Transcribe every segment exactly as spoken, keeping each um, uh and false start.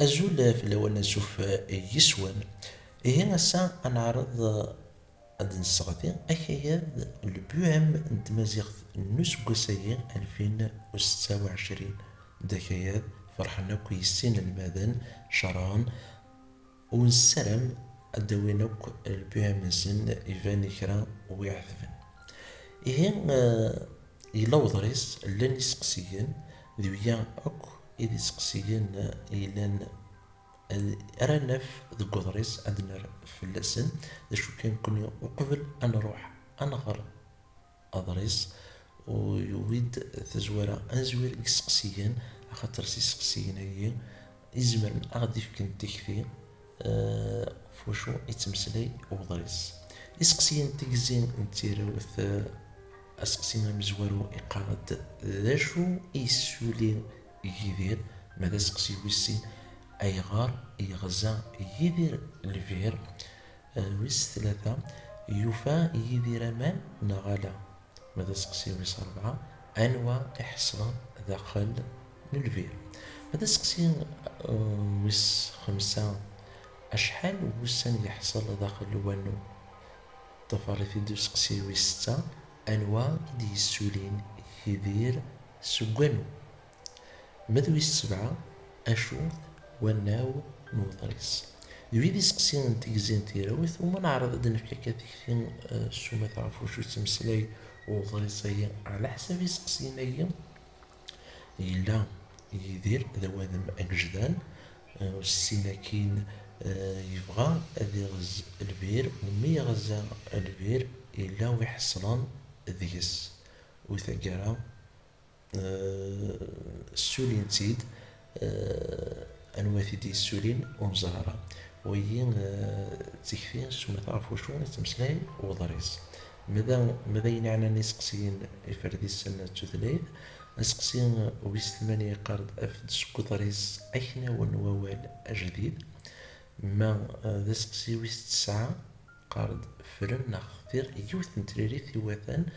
Azul fell-awen, ansuf yes-wen. Ihi ass-a ad neɛreḍ ad d-nesseɣti akayad n le poème n tmaziɣt n useggas-agi alfin u setta u ɛecrin. D akayad ferḥen akk yes-s inelmaden, cerɛen, u nessaram ad d-awin akk le poème-nsen iban i kra n wi iɛetben. Ihi, eh, yella uḍris, llan iseqsiyen, d wiya akk i d iseqsiyen, eh, yellan, eh, ara naf deg uḍris, ad nerr fell-asen. D acu kan, nekkni uqbel ad nruḥ ad nɣer aḍris, u yuwi-d tazwara ad nezwir deg iseqsiyen, axaṭer s iseqsiyen-agi i zemren ad ɣ-d-ifken tikti, eh, f wacu i yettmeslay uḍris. Iseqsiyen n tigzi n tirawt, eh, aseqsi amezwaru iqqar-d: d acu i yessuli Yidir? Ma d aseqsi wis sin, ayɣer yeɣza Yidir lbir? Eh, wis tlata, yufa Yidir aman neɣ ala? Ma d aseqsi wis ṛebɛa, anwa iḥeṣlen daxel n lbir? Ma d aseqsi, eh, wis xemsa, acḥal n wussan yeḥṣel daxel n wanu? Ṭṭafarit-id useqsi wis setta, anwa i d-yessulin Yidir seg wanu? Ma d wis sebɛa, acu-t wannaw n uḍris? D wid iseqsiyen n tigzi n tirawt, u ma neɛreḍ ad d-nefk akka tikti, eh, s umata ɣef wacu yettmeslay uḍris-agi, ɛla ḥsab iseqsiyen-agi. Yella Yidir d awadem agejdan, eh, ussin akkin, eh, yebɣa ad iɣez lbir, u mi yeɣza lbir, yella wi iḥeṣlen deg-s. U taggara, eh, ssulin-tt-id, eh, anwa t-id-yessulin ur neẓri ara. Wagi, eh, d tikti s umata ɣef wacu yettmeslay uḍris. Ma d, ma d ayen yeɛnan iseqsiyen iferdisen n tutlayt, aseqsi wis tmanya yeqqar-d: af-d seg uḍris aknawen n wawal ajdid. Ma, eh, d aseqsi wis tesɛa, qqar-d: fren neɣ xtir yiwet n tririt iwatan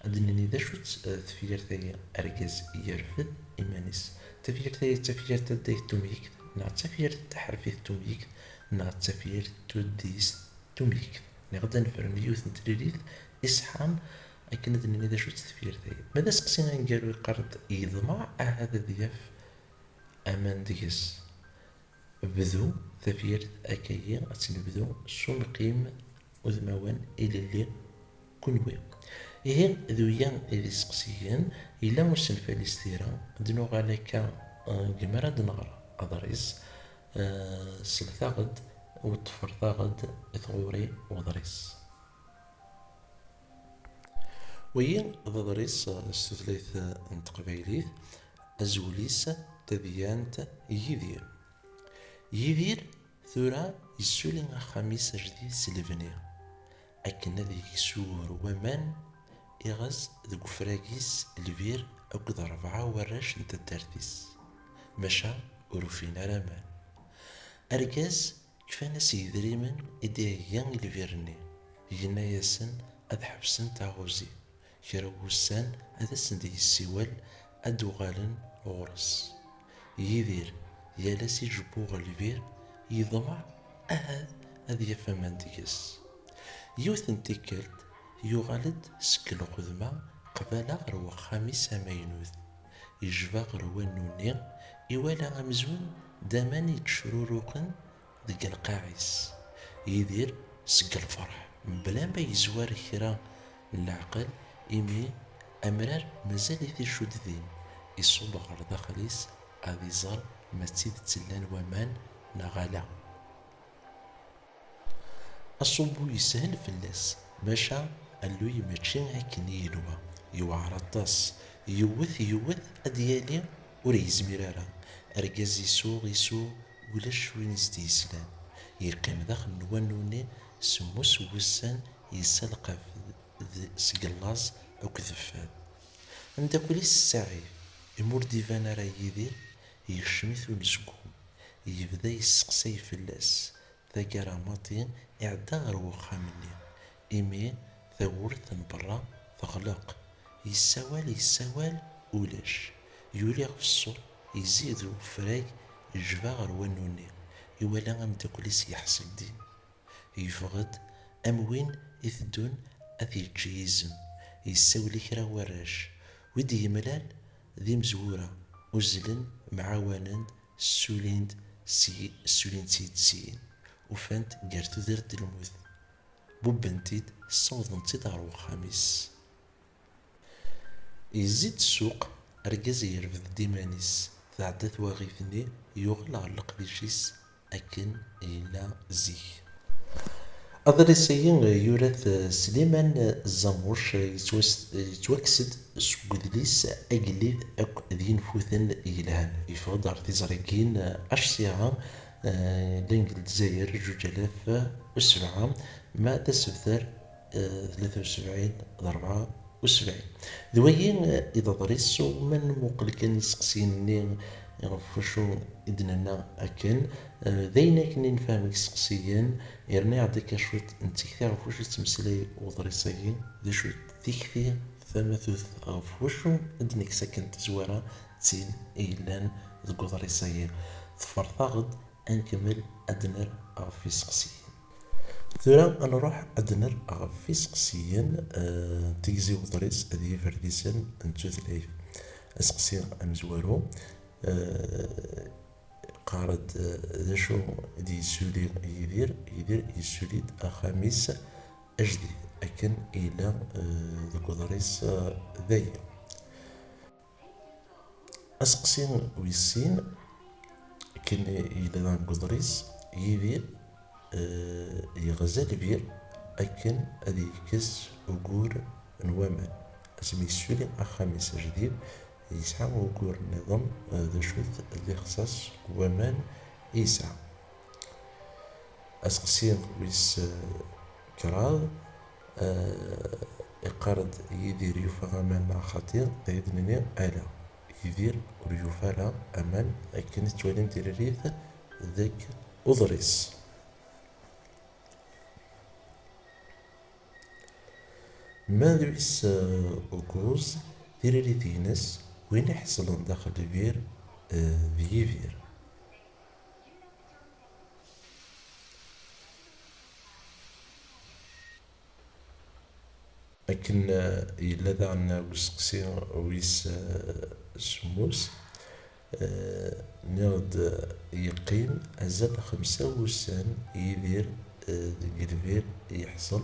ad d-nini d acu-tt, eh, tefyirt-agi. Argaz yerfed iman-is. Tafyirt-agi d tafyirt taddayt tumyikt, neɣ d tafyirt taḥerfit tumyikt, neɣ d tafyirt tuddist tumyikt? Niɣ ad nefren yiwet n tririt iṣeḥḥan akken ad d-nini d acu-tt tefyirt-agi. Ma d aseqsi aneggaru, yeqqar-d: yeḍmeɛ ahat ad yaf aman deg-s. Bdu tafyirt akkagi, ad tt-nebdu s umqim udmawan ilelli kunwi. Ihi d wiya i d iseqsiyen, yella usenfali s tira, ad nuɣal akka, eh, deg mi ara d-nɣer aḍris, eh, sellet-aɣ-d u ṭṭfret-aɣ-d i tɣuri uḍris. Wagi d aḍris, eh, s tutlayt, eh, n teqbaylit, azwel-is: tadyant Yidir. Yidir tura yessuli axxam-is ajdid s lebni, akken ad yeksu ɣer waman, iɣez deg ufrag-is lbir akked rebɛa warrac n taddart-is, maca ur ufin ara aman. Argaz kfan-as yedrimen i d-ihegga i lbir-nni, yenna-yasen ad ḥebsen taɣuzi, kra n wussan ad asen-d-yessiwel ad d-uɣalen ɣur-s. Yidir, yal ass ijebbu ɣer lbir, yeḍmeɛ ahat ad yaf aman deg-s. Yiwet n tikkelt, yuɣal-d seg lxedma qbala ɣer wexxam-is amaynut. Yejba ɣer wanu-nni, iwala amzun d aman yettecruruqen deg lqaɛ-is. Yidir, seg lferḥ, mebla ma yezwar kra n leɛqel, imi amrar mazal-it icudd din, iṣubb ɣer daxel-is ad iẓer ma d tidet llan waman neɣ ala. Aṣubbu yeshel fell-as, maca alluy mačči akken i yenwa. Yewɛer aṭas. Yewwet, yewwet, ad d-yali ur yezmir ara. Argaz isuɣ, isuɣ, ulac win i s-d-yeslan. Yeqqim daxel n wanu-nni semmus n wussan, yessalqaf d, seg llaẓ akked fad. Ameddakel-is Saɛid, imi ur d-iban ara Yidir, yekcem-it unezgum. Yebda yesseqsay fell-as. Taggara maḍi, iɛedda ɣer wexxam-nni, imi tawwurt n berra teɣleq. Yessawal, yessawal, ulac. Yuli ɣef ṣṣut, yezzi-d ufrag Yejba ɣer wanu-nni, iwala ameddakel-is yeḥṣel din. Yeffeɣ-d am win iteddun ad t-yeǧǧ yizem, yessawel i kra n warrac. Wi d-yemlal d imezwura, uzzlen, mɛawanen-d, ssulin-d syi, ssulin-d syi-d syin, ufan-t gar tudert d lmut. Bubben-t-id, ssawḍen-t-id ɣer wexxam-is. Yezzi-d ssuq, argaz yerbed-d iman-is, tɛedda twaɣit-nni, yuɣal ɣer leqdic-is akken yella zik. Aḍris-agi yura-t Sliman Zamuc, yettwas-, yettwakkes-d seg udlis Agellid akk d yinfuten yelhan. Yeffeɣ-d ɣer tiẓrigin H C A, eh, llan deg Lezzayer, juǧ alaf u sebɛa, ma d asebter, eh, tlata u sebɛin d rebɛa u sebɛin. D wagi, eh, i d aḍris, u ma nmuqel kan iseqsiyen-nni ɣef wacu i d-nenna akken, eh, d ayen akken i nefhem deg iseqsiyen, yerna-aɣ-d akka cwiṭ n tikti ɣef wacu yettmeslay uḍris-agi, d acu tikti tamatut ɣef wacu i d-nekkes akken tazwara d tin i yellan deg uḍris-agi. Teffreḍ-aɣ-d ad nkemmel ad d-nerr ɣef yiseqsiyen. Tura ad nruḥ ad d-nerr ɣef yiseqsiyen, eh, n tigzi uḍris d yiferdisen n tutlayt. Aseqsi amezwaru, eh, qqar-d, eh, d acu i d-yessuli Yidir? Yidir yessuli-d axxam-is ajdid, akken yella, eh, deg uḍris, eh, dayi. Aseqsi wis sin, akken yella deg uḍris, Yidir, eh, yeɣza lbir akken ad yekkes ugur n waman. Asmi yessuli axxam-is ajdid, yesɛa ugur nniḍen, eh, d acu-t lixṣaṣ n waman i yesɛa. Aseqsi wis, eh, kraḍ, eh, iqqar-d Yidir yufa aman neɣ xaṭi, dɣi d-nini ala. Yidir ur yufi ara aman akken i tettwalim tiririt deg uḍris. Ma d wis, eh, ukuẓ, tiririt-ines, win iḥeṣlen daxel lbir, eh, d Yidir. Akken, eh, yella daɣen deg useqsi wis, eh, semmus, eh, nniɣ-d, eh, yeqqim azal xemsa wussan Yidir, eh, deg lbir yeḥṣel,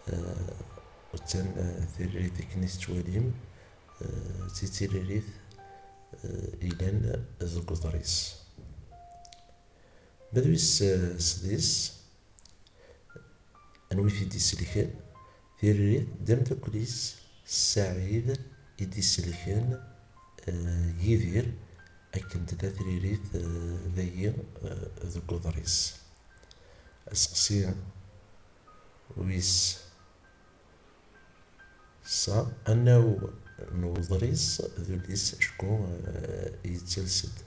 eh, uttan, eh, tiririt akken i tettwalim, eh, d tiririt, eh, ilan deg uḍris. Ma d wis, eh, sḍis, anwa i t-id-iselken? Tiririt d ameddakel-is Saɛid i d-iselken, eh, Yidir, akken tella tiririt, eh, dagi, eh, deg uḍris. Aseqsi wis sa, anaw n uḍris d ullis acku, eh, yettales-d.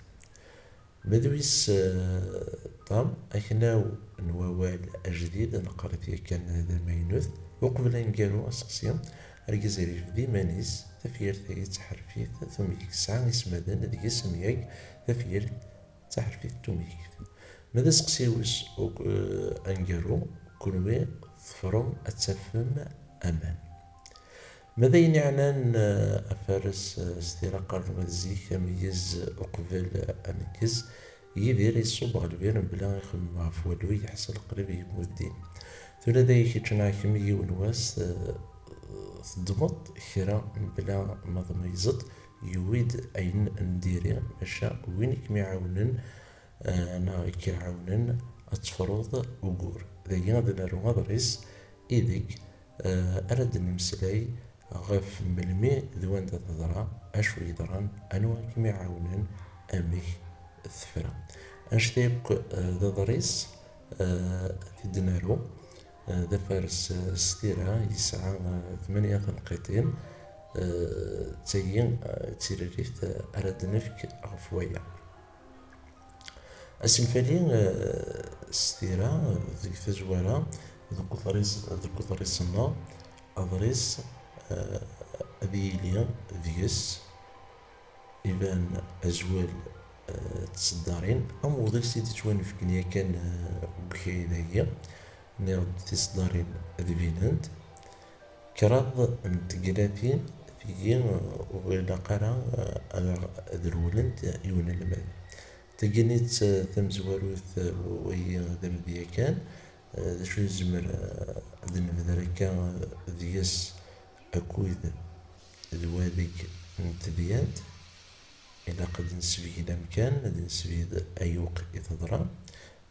Ma d wis, eh, ṭam, aknaw n wawal ajdid, neqqar-it yakan d amaynut. Uqbel aneggaru, aseqsi, argaz irfed iman-is, tafyirt-agi d taḥerfit tumyigt, tesɛa ismaden deg-s amyag, tafyirt d taḥerfit tumyigt. Ma d aseqsi wis uk-, eh, aneggaru, kunwi teffrem ad tafem aman. Ma d ayen iɛnan, eh, afares, eh, s tira qqaren wat zik, ameyyez uqbel, eh, aneggez, Yidir iṣubb ɣer lbir mebla ixemmem ɣef walu, yeḥṣel qrib yemmut din. Tura dayi kečč neɣ kemm yiwen wass, eh, teddmeḍ kra mebla ma tmeyyzeḍ, yuwi-d ayen n diri, maca win i kem-iɛawnen, eh, neɣ i k-iɛawnen ad tefruḍ ugur. Dagi ad naru aḍris ideg, eh, ara d-nemmeslay ɣef melmi d wanda teḍra, acu yeḍran, anwa i kem-iɛawnen, amek tefra. Annect-a yakk, eh, d aḍris, eh, t-id-naru, eh, d afares, eh, s tira, yesɛa, eh, tmanya tenqiṭin, eh, d tagi, eh, d tiririt, eh, ara d-nefk ɣef waya. Asenfali, eh, s tira, deg tazwara, deg uḍris, deg uḍris-nneɣ, aḍris, eh, ad yili deg-s iban azwel eh, d tseddarin am uḍris i d-yettwanefken yakan, eh, deg ukayad-agi. Nniɣ-d tiseddarin ad binent. Kraḍ n tegnatin tigi, eh, ur ilaq ara, eh, ad, ad rewlent i unelmad. Taginit, eh, tamezwarut, eh, wagi d amedya kan, eh, d acu nezmer, eh, ad nebder akka, eh, deg-s akud d wadeg n tedyant. Ilaq ad nesbegd amkan, ad nesbegd ayuq i teḍra.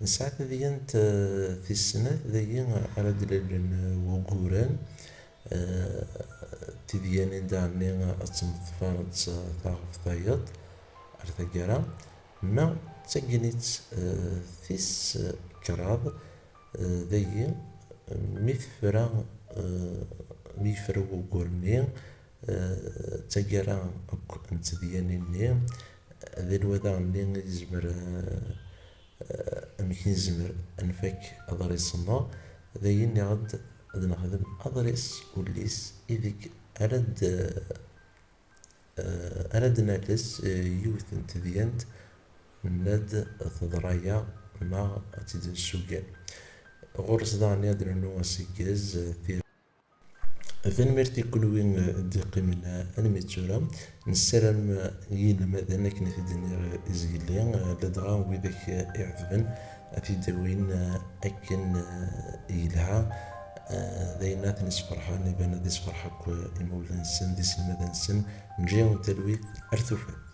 Nesɛa tadyant, eh, tis snat, dagi ara d-lalen, eh, wuguren, eh, tidyanin daɣen-nni ad tmeḍfar taɣeft tayeḍ ar taggara. Ma d tagnit, eh, tis kraḍ, eh, dagi, mi tefra, eh, mi yefra wugur-nni, eh, d taggara akk n tedyanin-nni, d anwa daɣen-nni i yezmer, eh, eh, amek i nezmer ad nfak aḍris-nneɣ, d ayen nniɣ-d ad nexdem aḍris ullis ideg ara d-, eh, ara d-nales, eh, yiwet n tedyant, nenna-d teḍra-yaɣ neɣ ad tt-id-nessugan. Ɣur-s daɣen ad d-nernu aseggez, eh, tir-, tanemmirt i kunwi, eh, d-iqqimen, eh, almi d tura. Nessaram, eh, i yinelmaden, akken i t-id-nniɣ, eh, izgelli, eh, ladɣa widak, eh, iɛetben, ad t-id-awin, eh, akken, eh, yelha. Eh, d ayen ad ten-isferḥen, iban ad isferḥ akk, eh, imawlan-nsen d iselmaden-nsen. Neǧǧa-yawen talwit ar tufat.